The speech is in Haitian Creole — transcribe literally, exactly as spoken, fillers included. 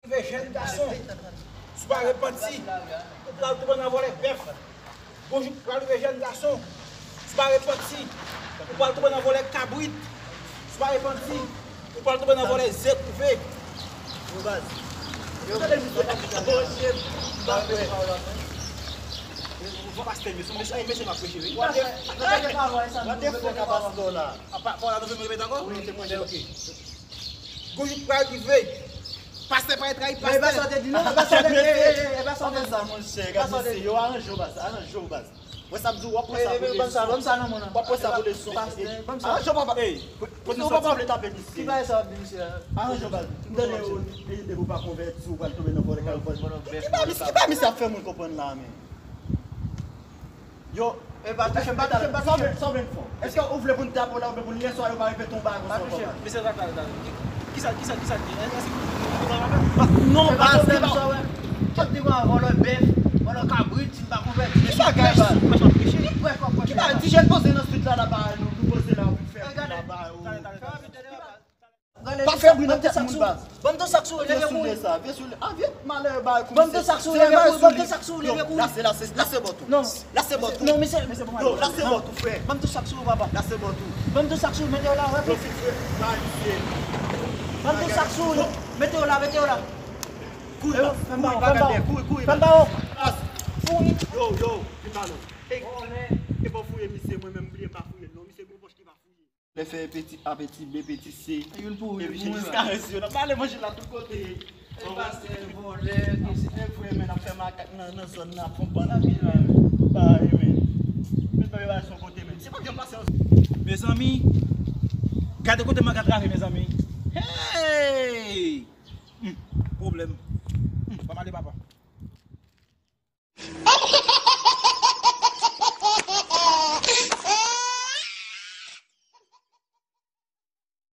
Rive jèn gason, si w pa repanti, ou pral tonbe nan vòlè bèf. Gon jou k pral rive jèn gason, si w pa repanti, ou pral tonbe nan vòlè kabrit. Si w pa repanti, ou pral tonbe nan vòlè ze kouve. Yo, baz. Yo, tande misye. Bonje, m pa fè pawòl la, men. Fò pastè, mesye, mesye, mesye, m ap preche, wi. Gade, gade pawòl sa, gade fò ka pastè la. Apa, pawòl la, nou fè m repete ankò? Wi, se mwen, ok. Gon jou k pral rive. Pastè pa trayi pastè. E pa sa w te di non, e pa sa w te di, e, e, e pa sa w te di. Sa, monchè, gade misye, yo, aranje w, baz, aranje w, baz. Wè sa m di w, w ap pran sa pou leson. Ban m sa, ban m sa nan men w. W ap pran sa pou leson. Pastè, ban m sa. Aranje w, papa. Ey, kote w pa vle tape misye. Ki bagay sa w ap di misye a? Aranje w, baz. M tande w, e depi w pa konvèti, w pral tonbe nan vòlè kal vòlè. Ki bagay misye, ki bagay misye ap fè moun konprann la, men? Yo, e pa touche m, pa touche m, pa touche m. Sa w vle, sa w vle n fè? Èske ou vle pou n tape w la, ou vle pou n lè swa yo pa rive tonbe akonsa ankò? Pa touche m. Mesye, sa, sa, sa. Ki, kisa, kisa, kisa ki, èske ki, ki, ki, ki, non, e pa sa w vle m sa, wè. Chak te pran vòlè bèf, vòlè kabrit, si m pa konvèti. Ki bagay, baz? Ki bagay, ti jèn poze nan street la, la, ba, nou, nou poze la, nou fè la, ba, yo. Pa fè bri nan tèt moun, baz. Ban m tou sak sou ou, leve kouri. Vye soulye sa, vye soulye. A, vye malere bagay kou misye. Ban m tou sak sou ou, leve kouri, ban m tou sak sou ou, leve kouri. Lase, lase, lase bòt ou. Non. Lase bòt ou. Non, mesye, mesye, bon. Yo, lase bòt ou, frè. Ban m tou sak sou ou, papa. Lase bòt ou. Ban m tou sak sou ou, mete yo la, wè. Yo, fi frè, bay misye. Ban m tou sak sou ou. Mete yo la, mete yo la. Kouri, baz. Kouri, pa gade, kouri, kouri, baz. Fè m ba w. Baz. Kouri. Yo, yo, vin ba nou. Ey, e pa fouye misye, mwen menm, bliye m pa fouye l, non. Misye gon pòch ki pa fouye. Lè fè apeti, apeti B, apeti C. Youn pou ou, youn pou mwen. Epi jiskaresye yo. N ap ale manje la tout kote. E pastè, vòlè, e vre, men n ap fè makak nan, nan zòn nan, ap fè bann anpil, men. Ba, e, men. Men, men, men, se yon kote, men. Se pa gen pasyans. Mezanmi, gade kote m ap ka trave, mezanmi. Hey! Hmm, pwoblèm. Hmm, pa m ale, papa.